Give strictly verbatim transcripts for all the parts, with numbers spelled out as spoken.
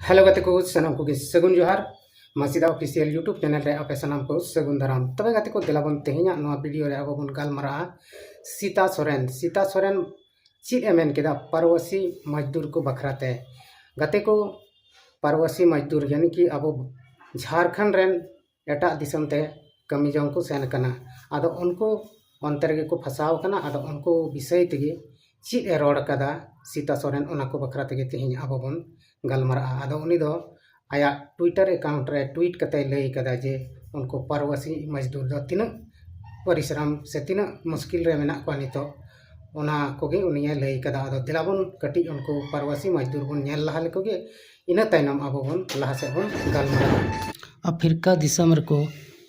Hello ᱜᱟᱛᱮ ᱠᱚ, ᱥᱟᱱᱟᱢ ᱠᱚᱜᱮ ᱥᱟᱹᱜᱩᱱ ᱡᱚᱦᱟᱨ᱾ ᱢᱟᱹᱥᱤᱫᱟ ᱚᱯᱷᱤᱥᱤᱭᱟᱞ YouTube ᱪᱮᱱᱮᱞ ᱨᱮ ᱟᱯᱮ ᱥᱟᱱᱟᱢ ᱠᱚ ᱥᱟᱹᱜᱩᱱ ᱫᱟᱨᱟᱢ᱾ ᱛᱚᱵᱮ ᱜᱟᱛᱮ ᱠᱚ, ᱫᱮᱞᱟ ᱵᱚᱱ ᱛᱮᱦᱮᱧᱟᱜ ᱱᱚᱣᱟ ᱵᱷᱤᱰᱤᱭᱳ ᱨᱮ ᱟᱵᱚ ᱵᱚᱱ ᱜᱟᱞᱢᱟᱨᱟᱜᱼᱟ ᱥᱤᱛᱟ ᱥᱚᱨᱮᱱ᱾ ᱥᱤᱛᱟ ᱥᱚᱨᱮᱱ ᱪᱮᱫ ᱮ ᱢᱮᱱ ᱠᱮᱫᱟ ᱯᱨᱚᱵᱟᱥᱤ ᱢᱟᱡᱫᱩᱨ ᱠᱚ ᱵᱟᱠᱷᱨᱟ ᱛᱮ? ᱜᱟᱛᱮ ᱠᱚ, ᱯᱨᱚᱵᱟᱥᱤ ᱢᱟᱡᱫᱩᱨ ᱭᱟᱱᱤ ᱠᱤ ᱟᱵᱚ ᱡᱷᱟᱲᱠᱷᱚᱸᱰ ᱨᱮᱱ ᱮᱴᱟᱜ ᱫᱤᱥᱚᱢ ᱛᱮ ᱠᱟᱹᱢᱤ ᱡᱚᱝ ᱠᱚ ᱥᱮᱱ ᱠᱟᱱᱟ᱾ ᱟᱫᱚ ᱩᱱᱠᱩ ᱚᱱᱛᱮ ᱨᱮᱜᱮ ᱠᱚ ᱯᱷᱟᱥᱟᱣ ᱠᱟᱱᱟ᱾ ᱟᱫᱚ ᱩᱱᱠᱩ ᱵᱤᱥᱚᱭ ᱛᱮᱜᱮ ᱪᱮᱫ ᱮ ᱨᱚᱲ ᱠᱟᱫᱟ ᱥᱤᱛᱟ ᱥᱚᱨᱮᱱ, ᱚᱱᱟ ᱠᱚ ᱵᱟᱠᱷᱨᱟ ᱛᱮᱜᱮ ᱛᱮᱦᱮᱧ ᱟᱵᱚ ᱵᱚᱱ ᱜᱟᱞᱢᱟᱨᱟᱜᱼᱟ᱾ ᱟᱫᱚ ᱩᱱᱤ ᱫᱚ ᱟᱭᱟᱜ ᱴᱩᱭᱴᱟᱨ ᱮᱠᱟᱣᱩᱱᱴ ᱨᱮ ᱴᱩᱭᱤᱴ ᱠᱟᱛᱮ ᱞᱟᱹᱭ ᱠᱟᱫᱟ ᱡᱮ ᱩᱱᱠᱩ ᱯᱨᱚᱵᱟᱥᱤ ᱢᱟᱡᱫᱩᱨ ᱫᱚ ᱛᱤᱱᱟᱹᱜ ᱯᱚᱨᱤᱥᱨᱚᱢ ᱥᱮ ᱛᱤᱱᱟᱹᱜ ᱢᱩᱥᱠᱤᱞ ᱨᱮ ᱢᱮᱱᱟᱜ ᱠᱚᱣᱟ ᱱᱤᱛᱚᱜ, ᱚᱱᱟ ᱠᱚᱜᱮ ᱩᱱᱤᱭᱮ ᱞᱟᱹᱭ ᱠᱟᱫᱟ᱾ ᱟᱫᱚ ᱫᱮᱞᱟ ᱵᱚᱱ ᱠᱟᱹᱴᱤᱡ ᱩᱱᱠᱩ ᱯᱨᱚᱵᱟᱥᱤ ᱢᱟᱡᱫᱩᱨ ᱵᱚᱱ ᱧᱮᱞ ᱞᱟᱦᱟ ᱞᱮᱠᱚ ᱜᱮ, ᱤᱱᱟᱹ ᱛᱟᱭᱱᱚᱢ ᱟᱵᱚ ᱵᱚᱱ ᱞᱟᱦᱟ ᱥᱮᱫ ᱵᱚᱱ ᱜᱟᱞᱢᱟᱨᱟᱜᱼᱟ᱾ ᱟᱯᱷᱨᱤᱠᱟ ᱫᱤᱥᱚᱢ ᱨᱮᱠᱚ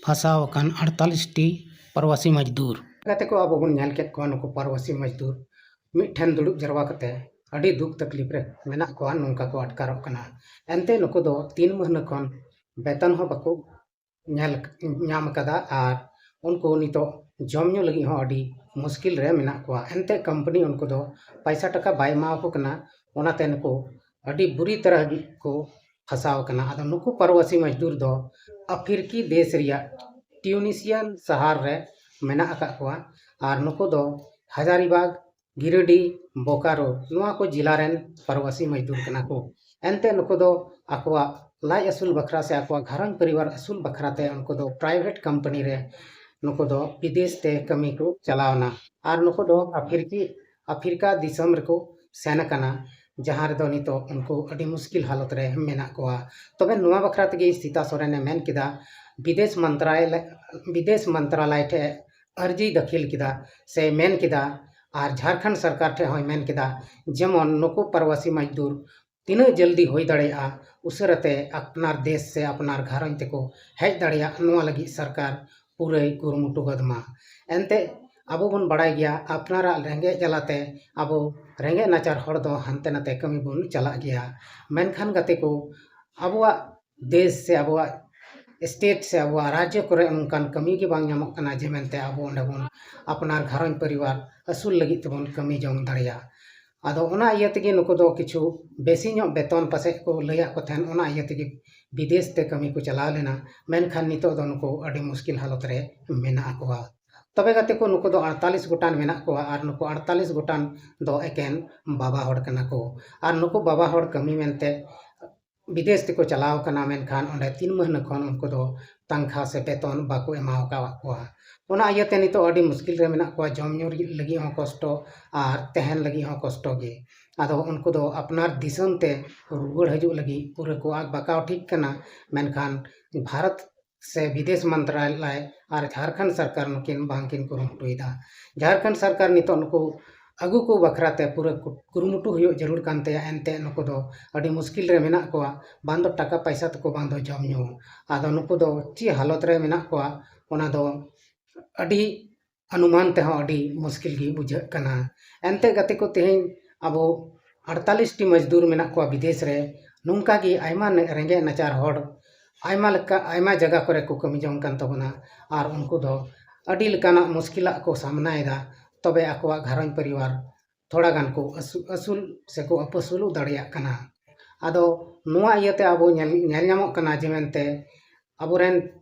ᱯᱷᱟᱸᱥᱟᱣ ᱟᱠᱟᱱ ᱟᱴᱛᱟᱞᱤᱥ ᱴᱤ ᱯᱨᱚᱵᱟᱥᱤ ᱢᱟᱡᱫᱩᱨ᱾ ᱜᱟᱛᱮ ᱠᱚ, ᱟᱵᱚ ᱵᱚᱱ ᱧᱮᱞ ᱠᱮᱫ ᱠᱚᱣᱟ ᱱᱩᱠᱩ ᱯᱨᱚᱵᱟᱥᱤ ᱢᱟᱡᱫᱩᱨ ᱢᱤᱫ ᱴᱷᱮᱱ ᱫᱩᱲᱩᱵ ᱡᱟᱨᱣᱟ ᱠᱟᱛᱮ ᱟᱹᱰᱤ ᱫᱩᱠ ᱛᱟᱠᱞᱤᱯ ᱨᱮ ᱢᱮᱱᱟᱜ ᱠᱚᱣᱟ, ᱱᱚᱝᱠᱟ ᱠᱚ ᱟᱴᱠᱟᱨᱚᱜ ᱠᱟᱱᱟ᱾ ᱮᱱᱛᱮ ᱱᱩᱠᱩ ᱫᱚ ᱛᱤᱱ ᱢᱟᱹᱦᱱᱟᱹ ᱠᱷᱚᱱ ᱵᱮᱛᱚᱱ ᱦᱚᱸ ᱵᱟᱠᱚ ᱧᱮᱞ ᱧᱟᱢ ᱟᱠᱟᱫᱟ ᱟᱨ ᱩᱱᱠᱩ ᱱᱤᱛᱚᱜ ᱡᱚᱢ ᱧᱩ ᱞᱟᱹᱜᱤᱫ ᱦᱚᱸ ᱟᱹᱰᱤ ᱢᱩᱥᱠᱤᱞ ᱨᱮ ᱢᱮᱱᱟᱜ ᱠᱚᱣᱟ᱾ ᱮᱱᱛᱮ ᱠᱳᱢᱯᱟᱱᱤ ᱩᱱᱠᱩ ᱫᱚ ᱯᱟᱭᱥᱟ ᱴᱟᱠᱟ ᱵᱟᱭ ᱮᱢᱟ ᱠᱚ ᱠᱟᱱᱟ, ᱚᱱᱟᱛᱮ ᱱᱩᱠᱩ ᱟᱹᱰᱤ ᱵᱩᱨᱤ ᱛᱟᱨᱟ ᱠᱚ ᱯᱷᱟᱸᱥᱟᱣ ᱟᱠᱟᱱᱟ᱾ ᱟᱫᱚ ᱱᱩᱠᱩ ᱯᱨᱚᱵᱟᱥᱤ ᱢᱟᱡᱫᱩᱨ ᱫᱚ ᱟᱯᱷᱨᱤᱠᱤ ᱫᱮᱥ ᱨᱮᱭᱟᱜ ᱴᱤᱭᱩᱱᱤᱥᱤᱭᱟᱱ ᱥᱟᱦᱟᱨ ᱨᱮ ᱢᱮᱱᱟᱜ ᱟᱠᱟᱫ ᱠᱚᱣᱟ᱾ ᱟᱨ ᱱᱩᱠᱩ ᱫᱚ ᱦᱟᱡᱟᱨᱤᱵᱟᱜᱽ, ᱜᱤᱨᱤᱰᱤ, ᱵᱳᱠᱟᱨᱳ, ᱱᱚᱣᱟ ᱠᱚ ᱡᱮᱞᱟ ᱨᱮᱱ ᱯᱨᱚᱵᱟᱥᱤ ᱢᱟᱡᱫᱩᱨ ᱠᱟᱱᱟ ᱠᱚ᱾ ᱮᱱᱛᱮ ᱱᱩᱠᱩ ᱫᱚ ᱟᱠᱚᱣᱟᱜ ᱞᱟᱡ ᱟᱹᱥᱩᱞ ᱵᱟᱠᱷᱨᱟ ᱥᱮ ᱟᱠᱚᱣᱟᱜ ᱜᱷᱟᱨᱚᱸᱡᱽ ᱯᱚᱨᱤᱵᱟᱨ ᱟᱹᱥᱩᱞ ᱵᱟᱠᱷᱨᱟ ᱛᱮ ᱩᱱᱠᱩ ᱫᱚ ᱯᱨᱟᱭᱵᱷᱮᱴ ᱠᱳᱢᱯᱟᱱᱤ ᱨᱮ ᱱᱩᱠᱩ ᱫᱚ ᱵᱤᱫᱮᱥ ᱛᱮ ᱠᱟᱹᱢᱤ ᱠᱚ ᱪᱟᱞᱟᱣᱱᱟ᱾ ᱟᱨ ᱱᱩᱠᱩ ᱫᱚ ᱟᱯᱷᱨᱤᱠᱤ, ᱟᱯᱷᱨᱤᱠᱟ ᱫᱤᱥᱚᱢ ᱨᱮᱠᱚ ᱥᱮᱱ ᱟᱠᱟᱱᱟ, ᱡᱟᱦᱟᱸ ᱨᱮᱫᱚ ᱱᱤᱛᱚᱜ ᱩᱱᱠᱩ ᱟᱹᱰᱤ ᱢᱩᱥᱠᱤᱞ ᱦᱟᱞᱚᱛ ᱨᱮ ᱢᱮᱱᱟᱜ ᱠᱚᱣᱟ᱾ ᱛᱚᱵᱮ ᱱᱚᱣᱟ ᱵᱟᱠᱷᱨᱟ ᱛᱮᱜᱮ ᱥᱤᱛᱟ ᱥᱚᱨᱮᱱᱮ ᱢᱮᱱ ᱠᱮᱫᱟ, ᱵᱤᱫᱮᱥ ᱢᱚᱱᱛᱨᱟᱞᱚᱭ, ᱵᱤᱫᱮᱥ ᱢᱚᱱᱛᱨᱟᱞᱚᱭ ᱴᱷᱮᱱ ᱟᱹᱨᱡᱤ ᱫᱟᱹᱠᱷᱤᱞ ᱠᱮᱫᱟ ᱥᱮ ᱢᱮᱱ ᱠᱮᱫᱟ, ᱟᱨ ᱡᱷᱟᱲᱠᱷᱚᱸᱰ ᱥᱚᱨᱠᱟᱨ ᱴᱷᱮᱱ ᱦᱚᱸᱭ ᱢᱮᱱ ᱠᱮᱫᱟ, ᱡᱮᱢᱚᱱ ᱱᱩᱠᱩ ᱯᱨᱚᱵᱟᱥᱤ ᱢᱟᱡᱫᱩᱨ ᱛᱤᱱᱟᱹᱜ ᱡᱚᱞᱫᱤ ᱦᱩᱭ ᱫᱟᱲᱮᱭᱟᱜᱼᱟ, ᱩᱥᱟᱹᱨᱟᱛᱮ ᱟᱯᱱᱟᱨ ᱫᱮᱥ ᱥᱮ ᱟᱯᱱᱟᱨ ᱜᱷᱟᱨᱚᱸᱡᱽ ᱛᱮᱠᱚ ᱦᱮᱡ ᱫᱟᱲᱮᱭᱟᱜ, ᱱᱚᱣᱟ ᱞᱟᱹᱜᱤᱫ ᱥᱚᱨᱠᱟᱨ ᱯᱩᱨᱟᱹᱭ ᱠᱩᱨᱩᱢᱩᱴᱩ ᱜᱚᱫ ᱢᱟ᱾ ᱮᱱᱛᱮ ᱟᱵᱚ ᱵᱚᱱ ᱵᱟᱲᱟᱭ ᱜᱮᱭᱟ, ᱟᱯᱱᱟᱨᱟᱜ ᱨᱮᱸᱜᱮᱡ ᱡᱟᱞᱟᱛᱮ ᱟᱵᱚ ᱨᱮᱸᱜᱮᱡ ᱱᱟᱪᱟᱨ ᱦᱚᱲ ᱫᱚ ᱦᱟᱱᱛᱮ ᱱᱟᱛᱮ ᱠᱟᱹᱢᱤ ᱵᱚᱱ ᱪᱟᱞᱟᱜ ᱜᱮᱭᱟ᱾ ᱢᱮᱱᱠᱷᱟᱱ ᱜᱟᱛᱮ ᱠᱚ, ᱟᱵᱚᱣᱟᱜ ᱫᱮᱥ ᱥᱮ ᱟᱵᱚᱣᱟᱜ ᱥᱴᱮᱴ ᱥᱮ ᱟᱵᱚᱣᱟᱜ ᱨᱟᱡᱽᱡᱚ ᱠᱚᱨᱮ ᱱᱚᱝᱠᱟᱱ ᱠᱟᱹᱢᱤ ᱜᱮ ᱵᱟᱝ ᱧᱟᱢᱚᱜ ᱠᱟᱱᱟ ᱡᱮ ᱢᱮᱱᱛᱮ ᱟᱵᱚ ᱚᱸᱰᱮ ᱵᱚᱱ ᱟᱯᱱᱟᱨ ᱜᱷᱟᱨᱚᱸᱡᱽ ᱯᱚᱨᱤᱵᱟᱨ ᱟᱹᱥᱩᱞ ᱞᱟᱹᱜᱤᱫ ᱛᱮᱵᱚᱱ ᱠᱟᱹᱢᱤ ᱡᱚᱝ ᱫᱟᱲᱮᱭᱟᱜ᱾ ᱟᱫᱚ ᱚᱱᱟ ᱤᱭᱟᱹ ᱛᱮᱜᱮ ᱱᱩᱠᱩ ᱫᱚ ᱠᱤᱪᱷᱩ ᱵᱮᱥᱤ ᱧᱚᱜ ᱵᱮᱛᱚᱱ ᱯᱟᱥᱮᱡ ᱠᱚ ᱞᱟᱹᱭᱟᱫ ᱠᱚ ᱛᱟᱦᱮᱸᱱ, ᱚᱱᱟ ᱤᱭᱟᱹ ᱛᱮᱜᱮ ᱵᱤᱫᱮᱥ ᱛᱮ ᱠᱟᱹᱢᱤ ᱠᱚ ᱪᱟᱞᱟᱣ ᱞᱮᱱᱟ᱾ ᱢᱮᱱᱠᱷᱟᱱ ᱱᱤᱛᱚᱜ ᱫᱚ ᱱᱩᱠᱩ ᱟᱹᱰᱤ ᱢᱩᱥᱠᱤᱞ ᱦᱟᱞᱚᱛ ᱨᱮ ᱢᱮᱱᱟᱜ ᱠᱚᱣᱟ᱾ ᱛᱚᱵᱮ ᱜᱟᱛᱮ ᱠᱚ, ᱱᱩᱠᱩ ᱫᱚ ᱟᱴᱛᱟᱞᱤᱥ ᱜᱚᱴᱟᱱ ᱢᱮᱱᱟᱜ ᱠᱚᱣᱟ ᱟᱨ ᱱᱩᱠᱩ ᱟᱴᱛᱟᱞᱤᱥ ᱜᱚᱴᱟᱱ ᱫᱚ ᱮᱠᱮᱱ ᱵᱟᱵᱟ ᱦᱚᱲ ᱠᱟᱱᱟ ᱠᱚ᱾ ᱟᱨ ᱱᱩᱠᱩ ᱵᱟᱵᱟ ᱦᱚᱲ ᱠᱟᱹᱢᱤ ᱢᱮᱱᱛᱮ ᱵᱤᱫᱮᱥ ᱛᱮᱠᱚ ᱪᱟᱞᱟᱣ ᱠᱟᱱᱟ, ᱢᱮᱱᱠᱷᱟᱱ ᱚᱸᱰᱮ ᱛᱤᱱ ᱢᱟᱹᱦᱱᱟᱹ ᱠᱷᱚᱱ ᱩᱱᱠᱩ ᱫᱚ ᱛᱟᱱᱠᱷᱟ ᱥᱮ ᱵᱮᱛᱚᱱ ᱵᱟᱠᱚ ᱮᱢᱟᱣ ᱟᱠᱟᱫ ᱠᱚᱣᱟ᱾ ᱚᱱᱟ ᱤᱭᱟᱹᱛᱮ ᱱᱤᱛᱚᱜ ᱟᱹᱰᱤ ᱢᱩᱥᱠᱤᱞ ᱨᱮ ᱢᱮᱱᱟᱜ ᱠᱚᱣᱟ, ᱡᱚᱢ ᱧᱩ ᱞᱟᱹᱜᱤᱫ ᱦᱚᱸ ᱠᱚᱥᱴᱚ ᱟᱨ ᱛᱟᱦᱮᱱ ᱞᱟᱹᱜᱤᱫ ᱦᱚᱸ ᱠᱚᱥᱴᱚ ᱜᱮ᱾ ᱟᱫᱚ ᱩᱱᱠᱩ ᱫᱚ ᱟᱯᱱᱟᱨ ᱫᱤᱥᱚᱢ ᱛᱮ ᱨᱩᱣᱟᱹᱲ ᱦᱤᱡᱩᱜ ᱞᱟᱹᱜᱤᱫ ᱯᱩᱨᱟᱹ ᱠᱚ ᱟᱸᱠ ᱵᱟᱠᱟᱣ ᱴᱷᱤᱠ ᱠᱟᱱᱟ, ᱢᱮᱱᱠᱷᱟᱱ ᱵᱷᱟᱨᱚᱛ ᱥᱮ ᱵᱤᱫᱮᱥ ᱢᱚᱱᱛᱨᱟᱞᱚᱭ ᱟᱨ ᱡᱷᱟᱲᱠᱷᱚᱸᱰ ᱥᱚᱨᱠᱟᱨ ᱱᱩᱠᱤᱱ ᱵᱟᱝᱠᱤᱱ ᱠᱩᱨᱩᱢᱩᱴᱩᱭᱮᱫᱟ᱾ ᱡᱷᱟᱲᱠᱷᱚᱸᱰ ᱥᱚᱨᱠᱟᱨ ᱱᱤᱛᱚᱜ ᱱᱩᱠᱩ ᱟᱹᱜᱩ ᱠᱚ ᱵᱟᱠᱷᱨᱟ ᱛᱮ ᱯᱩᱨᱟᱹ ᱠᱩ-, ᱠᱩᱨᱩᱢᱩᱴᱩ ᱦᱩᱭᱩᱜ ᱡᱟᱹᱨᱩᱲ ᱠᱟᱱ ᱛᱟᱭᱟ, ᱮᱱᱛᱮ ᱱᱩᱠᱩ ᱫᱚ ᱟᱹᱰᱤ ᱢᱩᱥᱠᱤᱞ ᱨᱮ ᱢᱮᱱᱟᱜ ᱠᱚᱣᱟ, ᱵᱟᱝ ᱫᱚ ᱴᱟᱠᱟ ᱯᱟᱭᱥᱟ ᱛᱟᱠᱚ, ᱵᱟᱝ ᱫᱚ ᱡᱚᱢ ᱧᱩ᱾ ᱟᱫᱚ ᱱᱩᱠᱩ ᱫᱚ ᱪᱮᱫ ᱦᱟᱞᱚᱛ ᱨᱮ ᱢᱮᱱᱟᱜ ᱠᱚᱣᱟ, ᱚᱱᱟ ᱫᱚ ᱟᱹᱰᱤ ᱚᱱᱩᱢᱟᱱ ᱛᱮᱦᱚᱸ ᱟᱹᱰᱤ ᱢᱩᱥᱠᱤᱞ ᱜᱮ ᱵᱩᱡᱷᱟᱹᱜ ᱠᱟᱱᱟ᱾ ᱮᱱᱛᱮ ᱜᱟᱛᱮ ᱠᱚ, ᱛᱮᱦᱮᱧ ᱟᱵᱚ ᱟᱴᱛᱟᱞᱤᱥ ᱴᱤ ᱢᱚᱡᱽᱫᱩᱨ ᱢᱮᱱᱟᱜ ᱠᱚᱣᱟ ᱵᱤᱫᱮᱥ ᱨᱮ, ᱱᱚᱝᱠᱟ ᱜᱮ ᱟᱭᱢᱟ ᱱᱮ-, ᱨᱮᱸᱜᱮᱡ ᱱᱟᱪᱟᱨ ᱦᱚᱲ ᱟᱭᱢᱟ ᱞᱮᱠᱟ, ᱟᱭᱢᱟ ᱡᱟᱭᱜᱟ ᱠᱚᱨᱮ ᱠᱚ ᱠᱟᱹᱢᱤ ᱡᱚᱝ ᱠᱟᱱ ᱛᱟᱵᱚᱱᱟ, ᱟᱨ ᱩᱱᱠᱩ ᱫᱚ ᱟᱹᱰᱤ ᱞᱮᱠᱟᱱᱟᱜ ᱢᱩᱥᱠᱤᱞᱟᱜ ᱠᱚ ᱥᱟᱢᱱᱟᱭᱮᱫᱟ, ᱛᱚᱵᱮ ᱟᱠᱚᱣᱟᱜ ᱜᱷᱟᱨᱚᱸᱡᱽ ᱯᱚᱨᱤᱵᱟᱨ ᱛᱷᱚᱲᱟ ᱜᱟᱱ ᱠᱚ ᱟᱹᱥᱩ-, ᱟᱹᱥᱩᱞ ᱥᱮᱠᱚ ᱟᱹᱯᱟᱹᱥᱩᱞᱚᱜ ᱫᱟᱲᱮᱭᱟᱜ ᱠᱟᱱᱟ᱾ ᱟᱫᱚ ᱱᱚᱣᱟ ᱤᱭᱟᱹᱛᱮ ᱟᱵᱚ ᱧᱮᱞ, ᱧᱮᱞ ᱧᱟᱢᱚᱜ ᱠᱟᱱᱟ ᱡᱮ ᱢᱮᱱᱛᱮ ᱟᱵᱚᱨᱮᱱ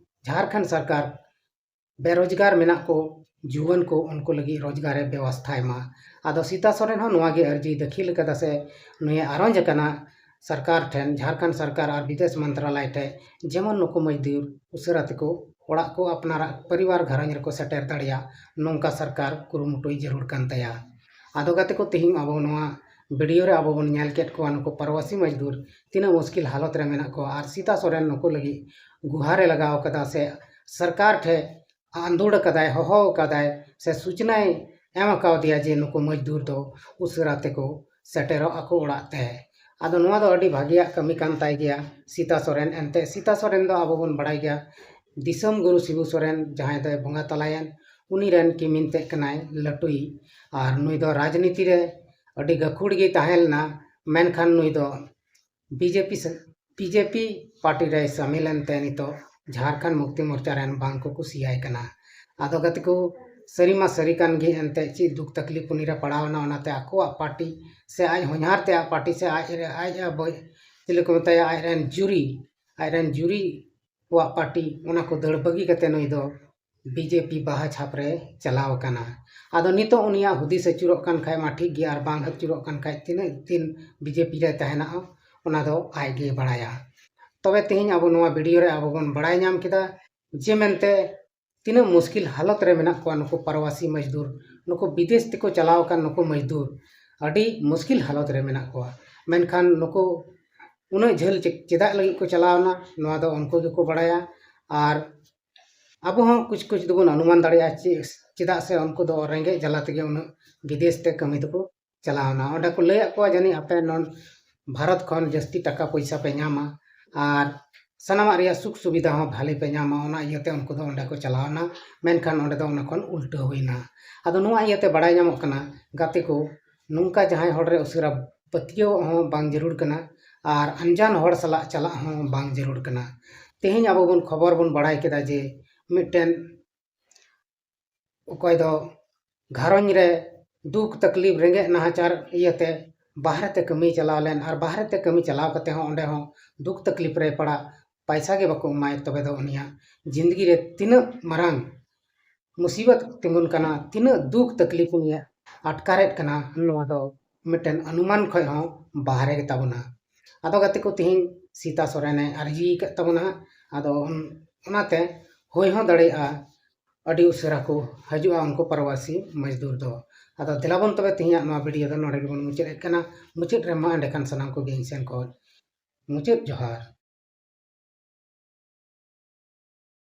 ᱡᱷᱟᱲᱠᱷᱚᱸᱰ ᱥᱚᱨᱠᱟᱨ ᱵᱮᱨᱳᱡᱽᱜᱟᱨ ᱢᱮᱱᱟᱜ ᱠᱚ ᱡᱩᱣᱟᱹᱱ ᱠᱚ, ᱩᱱᱠᱩ ᱞᱟᱹᱜᱤᱫ ᱨᱳᱡᱽᱜᱟᱨ ᱮ ᱵᱮᱵᱚᱥᱛᱷᱟᱭ ᱢᱟ᱾ ᱟᱫᱚ ᱥᱤᱛᱟ ᱥᱚᱨᱮᱱ ᱦᱚᱸ ᱱᱚᱣᱟ ᱜᱮ ᱟᱹᱨᱡᱤ ᱫᱟᱹᱠᱷᱤᱞ ᱟᱠᱟᱫᱟ ᱥᱮ ᱱᱩᱭᱮ ᱟᱨᱚᱡᱽ ᱟᱠᱟᱱᱟ ᱥᱚᱨᱠᱟᱨ ᱴᱷᱮᱱ, ᱡᱷᱟᱲᱠᱷᱚᱸᱰ ᱥᱚᱨᱠᱟᱨ ᱟᱨ ᱵᱤᱫᱮᱥ ᱢᱚᱱᱛᱨᱟᱞᱚᱭ ᱴᱷᱮᱱ, ᱡᱮᱢᱚᱱ ᱱᱩᱠᱩ ᱢᱚᱡᱽᱫᱩᱨ ᱩᱥᱟᱹᱨᱟ ᱛᱮᱠᱚ ᱚᱲᱟᱜ ᱠᱚ ᱟᱯᱱᱟᱨᱟᱜ ᱯᱚᱨᱤᱵᱟᱨ ᱜᱷᱟᱨᱚᱸᱡᱽ ᱨᱮᱠᱚ ᱥᱮᱴᱮᱨ ᱫᱟᱲᱮᱭᱟᱜ, ᱱᱚᱝᱠᱟ ᱥᱚᱨᱠᱟᱨ ᱠᱩᱨᱩᱢᱩᱴᱩᱭ ᱡᱟᱹᱨᱩᱲ ᱠᱟᱱ ᱛᱟᱭᱟ᱾ ᱟᱫᱚ ᱜᱟᱛᱮ ᱠᱚ, ᱛᱮᱦᱮᱧ ᱟᱵᱚ ᱱᱚᱣᱟ ᱵᱷᱤᱰᱤᱭᱳ ᱨᱮ ᱟᱵᱚ ᱵᱚᱱ ᱧᱮᱞ ᱠᱮᱫ ᱠᱚᱣᱟ ᱱᱩᱠᱩ ᱯᱨᱚᱵᱟᱥᱤ ᱢᱚᱡᱽᱫᱩᱨ ᱛᱤᱱᱟᱹᱜ ᱢᱩᱥᱠᱤᱞ ᱦᱟᱞᱚᱛ ᱨᱮ ᱢᱮᱱᱟᱜ ᱠᱚᱣᱟ, ᱟᱨ ᱥᱤᱛᱟ ᱥᱚᱨᱮᱱ ᱱᱩᱠᱩ ᱞᱟᱹᱜᱤᱫ ᱜᱩᱦᱟᱨᱮ ᱞᱟᱜᱟᱣ ᱟᱠᱟᱫᱟ ᱥᱮ ᱥᱚᱨᱠᱟᱨ ᱴᱷᱮᱱ ᱟᱸᱫᱳᱲ ᱟᱠᱟᱫᱟᱭ, ᱦᱚᱦᱚ ᱟᱠᱟᱫᱟᱭ ᱥᱮ ᱥᱩᱪᱱᱟᱭ ᱮᱢ ᱟᱠᱟᱣᱫᱮᱭᱟ ᱡᱮ ᱱᱩᱠᱩ ᱢᱚᱡᱽᱫᱩᱨ ᱫᱚ ᱩᱥᱟᱹᱨᱟ ᱛᱮᱠᱚ ᱥᱮᱴᱮᱨᱚᱜ ᱟᱠᱚ ᱚᱲᱟᱜ ᱛᱮ᱾ ᱟᱫᱚ ᱱᱚᱣᱟ ᱫᱚ ᱟᱹᱰᱤ ᱵᱷᱟᱹᱜᱤᱭᱟᱜ ᱠᱟᱹᱢᱤ ᱠᱟᱱ ᱛᱟᱭ ᱜᱮᱭᱟ ᱥᱤᱛᱟ ᱥᱚᱨᱮᱱ᱾ ᱮᱱᱛᱮ ᱥᱤᱛᱟ ᱥᱚᱨᱮᱱ ᱫᱚ ᱟᱵᱚ ᱵᱚᱱ ᱵᱟᱲᱟᱭ ᱜᱮᱭᱟ, ᱫᱤᱥᱚᱢ ᱜᱩᱨᱩ ᱥᱤᱵᱩ ᱥᱚᱨᱮᱱ ᱡᱟᱦᱟᱸᱭ ᱫᱚᱭ ᱵᱚᱸᱜᱟ ᱛᱟᱞᱟᱭᱮᱱ, ᱩᱱᱤ ᱨᱮᱱ ᱠᱤᱢᱤᱱ ᱛᱮᱫ ᱠᱟᱱᱟᱭ ᱞᱟᱹᱴᱩᱭᱤᱡ᱾ ᱟᱨ ᱱᱩᱭ ᱫᱚ ᱨᱟᱡᱽᱱᱤᱛᱤ ᱨᱮ ᱟᱹᱰᱤ ᱜᱟᱹᱠᱷᱩᱲ ᱜᱮᱭ ᱛᱟᱦᱮᱸ ᱞᱮᱱᱟ, ᱢᱮᱱᱠᱷᱟᱱ ᱱᱩᱭ ᱫᱚ ᱵᱤᱡᱮᱯᱤ ᱥᱮ, ᱵᱤᱡᱮᱯᱤ ᱯᱟᱨᱴᱤ ᱨᱮᱭ ᱥᱟᱢᱤᱞ ᱮᱱᱛᱮ ᱱᱤᱛᱚᱜ ᱡᱷᱟᱲᱠᱷᱚᱸᱰ ᱢᱩᱠᱛᱤ ᱢᱳᱨᱪᱟ ᱨᱮᱱ ᱵᱟᱝ ᱠᱚ ᱠᱩᱥᱤᱭᱟᱭ ᱠᱟᱱᱟ᱾ ᱟᱫᱚ ᱜᱟᱛᱮ ᱠᱚ, ᱥᱟᱹᱨᱤ ᱢᱟ ᱥᱟᱹᱨᱤ ᱠᱟᱱ ᱜᱮ, ᱮᱱᱛᱮᱫ ᱪᱮᱫ ᱫᱩᱠ ᱛᱟᱠᱞᱤᱯ ᱩᱱᱤ ᱨᱮ ᱯᱟᱲᱟᱣ ᱮᱱᱟ, ᱚᱱᱟᱛᱮ ᱟᱠᱚᱣᱟᱜ ᱯᱟᱨᱴᱤ ᱥᱮ ᱟᱡ ᱦᱚᱧᱦᱟᱨ ᱛᱮᱭᱟᱜ ᱯᱟᱨᱴᱤ ᱥᱮ ᱟᱡ ᱨᱮ ᱟᱡ ᱪᱮᱫ ᱠᱚ ᱢᱮᱛᱟᱭᱟ, ᱟᱡ ᱨᱮᱱ ᱡᱩᱨᱤ, ᱟᱡ ᱨᱮᱱ ᱡᱩᱨᱤ ᱠᱚᱣᱟᱜ ᱯᱟᱨᱴᱤ, ᱚᱱᱟ ᱠᱚ ᱫᱟᱹᱲ ᱵᱟᱹᱜᱤ ᱠᱟᱛᱮ ᱱᱩᱭ ᱫᱚ ᱵᱤᱡᱮᱯᱤ ᱵᱟᱦᱟ ᱪᱷᱟᱯ ᱨᱮ ᱪᱟᱞᱟᱣ ᱟᱠᱟᱱᱟ᱾ ᱟᱫᱚ ᱱᱤᱛᱚᱜ ᱩᱱᱤᱭᱟᱜ ᱦᱩᱫᱤᱥ ᱟᱹᱪᱩᱨᱚᱜ ᱠᱟᱱ ᱠᱷᱟᱡ ᱢᱟ ᱴᱷᱤᱠ ᱜᱮᱭᱟ, ᱟᱨ ᱵᱟᱝ ᱟᱹᱪᱩᱨᱚᱜ ᱠᱟᱱ ᱠᱷᱟᱡ ᱛᱤᱱᱟᱹᱜ ᱫᱤᱱ ᱵᱤᱡᱮᱯᱤ ᱨᱮ ᱛᱟᱦᱮᱱᱟ, ᱚᱱᱟ ᱫᱚ ᱟᱡ ᱜᱮ ᱵᱟᱲᱟᱭᱟ᱾ ᱛᱚᱵᱮ ᱛᱮᱦᱮᱧ ᱟᱵᱚ ᱱᱚᱣᱟ ᱵᱷᱤᱰᱤᱭᱳ ᱨᱮ ᱟᱵᱚ ᱵᱚᱱ ᱵᱟᱲᱟᱭ ᱧᱟᱢ ᱠᱮᱫᱟ ᱡᱮ ᱢᱮᱱᱛᱮ ᱛᱤᱱᱟᱹᱜ ᱢᱩᱥᱠᱤᱞ ᱦᱟᱞᱚᱛ ᱨᱮ ᱢᱮᱱᱟᱜ ᱠᱚᱣᱟ ᱱᱩᱠᱩ ᱯᱨᱚᱵᱟᱥᱤ ᱢᱚᱡᱽᱫᱩᱨ, ᱱᱩᱠᱩ ᱵᱤᱫᱮᱥ ᱛᱮᱠᱚ ᱪᱟᱞᱟᱣ ᱟᱠᱟᱱ ᱱᱩᱠᱩ ᱢᱚᱡᱽᱫᱩᱨ ᱟᱹᱰᱤ ᱢᱩᱥᱠᱤᱞ ᱦᱟᱞᱚᱛ ᱨᱮ ᱢᱮᱱᱟᱜ ᱠᱚᱣᱟ᱾ ᱢᱮᱱᱠᱷᱟᱱ ᱱᱩᱠᱩ ᱩᱱᱟᱹᱜ ᱡᱷᱟᱹᱞ ᱪᱮ-, ᱪᱮᱫᱟᱜ ᱞᱟᱹᱜᱤᱫ ᱠᱚ ᱪᱟᱞᱟᱣᱱᱟ, ᱱᱚᱣᱟ ᱫᱚ ᱩᱱᱠᱩ ᱜᱮᱠᱚ ᱵᱟᱲᱟᱭᱟ᱾ ᱟᱨ ᱟᱵᱚ ᱦᱚᱸ ᱠᱩᱪ ᱠᱩᱪ ᱫᱚᱵᱚᱱ ᱚᱱᱩᱢᱟᱱ ᱫᱟᱲᱮᱭᱟᱜᱼᱟ, ᱪᱮ-, ᱪᱮᱫᱟᱜ ᱥᱮ ᱩᱱᱠᱩ ᱫᱚ ᱨᱮᱸᱜᱮᱡ ᱡᱟᱞᱟ ᱛᱮᱜᱮ ᱩᱱᱟᱹᱜ ᱵᱤᱫᱮᱥ ᱛᱮ ᱠᱟᱹᱢᱤ ᱫᱚᱠᱚ ᱪᱟᱞᱟᱣᱱᱟ᱾ ᱚᱸᱰᱮ ᱠᱚ ᱞᱟᱹᱭᱟᱫ ᱠᱚᱣᱟ, ᱡᱟᱹᱱᱤᱡ ᱟᱯᱮ ᱱᱚᱰ-, ᱵᱷᱟᱨᱚᱛ ᱠᱷᱚᱱ ᱡᱟᱹᱥᱛᱤ ᱴᱟᱠᱟ ᱯᱚᱭᱥᱟ ᱯᱮ ᱧᱟᱢᱟ ᱟᱨ ᱥᱟᱱᱟᱢᱟᱜ ᱨᱮᱭᱟᱜ ᱥᱩᱠ ᱥᱩᱵᱤᱫᱷᱟ ᱦᱚᱸ ᱵᱷᱟᱞᱮ ᱯᱮ ᱧᱟᱢᱟ, ᱚᱱᱟ ᱤᱭᱟᱹᱛᱮ ᱩᱱᱠᱩ ᱫᱚ ᱚᱸᱰᱮ ᱠᱚ ᱪᱟᱞᱟᱣᱱᱟ᱾ ᱢᱮᱱᱠᱷᱟᱱ ᱚᱸᱰᱮ ᱫᱚ ᱚᱱᱟ ᱠᱷᱚᱱ ᱩᱞᱴᱟᱹ ᱦᱩᱭᱱᱟ᱾ ᱟᱫᱚ ᱱᱚᱣᱟ ᱤᱭᱟᱹᱛᱮ ᱵᱟᱲᱟᱭ ᱧᱟᱢᱚᱜ ᱠᱟᱱᱟ, ᱜᱟᱛᱮ ᱠᱚ, ᱱᱚᱝᱠᱟ ᱡᱟᱦᱟᱸᱭ ᱦᱚᱲ ᱨᱮ ᱩᱥᱟᱹᱨᱟ ᱯᱟᱹᱛᱭᱟᱹᱣ ᱦᱚᱸ ᱵᱟᱝ ᱡᱟᱹᱨᱩᱲ ᱠᱟᱱᱟ ᱟᱨ ᱟᱱᱡᱟᱱ ᱦᱚᱲ ᱥᱟᱞᱟᱜ ᱪᱟᱞᱟᱜ ᱦᱚᱸ ᱵᱟᱝ ᱡᱟᱹᱨᱩᱲ ᱠᱟᱱᱟ᱾ ᱛᱮᱦᱮᱧ ᱟᱵᱚ ᱵᱚᱱ ᱠᱷᱚᱵᱚᱨ ᱵᱚᱱ ᱵᱟᱲᱟᱭ ᱠᱮᱫᱟ ᱡᱮ ᱢᱤᱫᱴᱮᱱ ᱚᱠᱚᱭ ᱫᱚ ᱜᱷᱟᱨᱚᱸᱡᱽ ᱨᱮ ᱫᱩᱠ ᱛᱟᱠᱞᱤᱯ, ᱨᱮᱸᱜᱮᱡ ᱱᱟᱦᱟᱪᱟᱨ ᱤᱭᱟᱹᱛᱮ ᱵᱟᱦᱨᱮ ᱛᱮ ᱠᱟᱹᱢᱤ ᱪᱟᱞᱟᱣ ᱞᱮᱱ, ᱟᱨ ᱵᱟᱦᱨᱮ ᱛᱮ ᱠᱟᱹᱢᱤ ᱪᱟᱞᱟᱣ ᱠᱟᱛᱮ ᱦᱚᱸ ᱚᱸᱰᱮ ᱦᱚᱸ ᱫᱩᱠ ᱛᱟᱠᱞᱤᱯ ᱨᱮ ᱯᱟᱲᱟᱜ, ᱯᱟᱭᱥᱟ ᱜᱮ ᱵᱟᱠᱚ ᱮᱢᱟᱭ, ᱛᱚᱵᱮ ᱫᱚ ᱩᱱᱤᱭᱟᱜ ᱡᱤᱱᱫᱜᱤ ᱨᱮ ᱛᱤᱱᱟᱹᱜ ᱢᱟᱨᱟᱝ ᱢᱩᱥᱤᱵᱚᱛ ᱛᱤᱸᱜᱩᱱ ᱠᱟᱱᱟ, ᱛᱤᱱᱟᱹᱜ ᱫᱩᱠ ᱛᱟᱠᱞᱤᱯ ᱩᱱᱤᱭᱟᱜ ᱟᱴᱠᱟᱨᱮᱫ ᱠᱟᱱᱟ, ᱱᱚᱣᱟ ᱫᱚ ᱢᱤᱫᱴᱮᱱ ᱚᱱᱩᱢᱟᱱ ᱠᱷᱚᱱ ᱦᱚᱸ ᱵᱟᱦᱨᱮ ᱜᱮ ᱛᱟᱵᱚᱱᱟ᱾ ᱟᱫᱚ ᱜᱟᱛᱮ ᱠᱚ, ᱛᱮᱦᱮᱧ ᱥᱤᱛᱟ ᱥᱚᱨᱮᱱᱮ ᱟᱨᱡᱤ ᱟᱠᱟᱫ ᱛᱟᱵᱚᱱᱟ ᱦᱟᱸᱜ᱾ ᱟᱫᱚ ᱚᱱ-, ᱚᱱᱟᱛᱮ ᱦᱩᱭ ᱦᱚᱸ ᱫᱟᱲᱮᱭᱟᱜᱼᱟ ᱟᱹᱰᱤ ᱩᱥᱟᱹᱨᱟ ᱠᱚ ᱦᱤᱡᱩᱜᱼᱟ ᱩᱱᱠᱩ ᱯᱨᱚᱵᱟᱥᱤ ᱢᱚᱡᱽᱫᱩᱨ ᱫᱚ᱾ ᱟᱫᱚ ᱫᱮᱞᱟ ᱵᱚᱱ ᱛᱚᱵᱮ ᱛᱮᱦᱮᱧᱟᱜ ᱱᱚᱣᱟ ᱵᱷᱤᱰᱤᱭᱳ ᱫᱚ ᱱᱚᱰᱮ ᱜᱮᱵᱚᱱ ᱢᱩᱪᱟᱹᱫ ᱮᱫ ᱠᱟᱱᱟ᱾ ᱢᱩᱪᱟᱹᱫ ᱨᱮᱢᱟ ᱮᱸᱰᱮᱠᱷᱟᱱ ᱥᱟᱱᱟᱢ ᱠᱚᱜᱮ ᱤᱧ ᱥᱮᱱ ᱠᱷᱚᱱ ᱢᱩᱪᱟᱹᱫ ᱡᱚᱦᱟᱨ᱾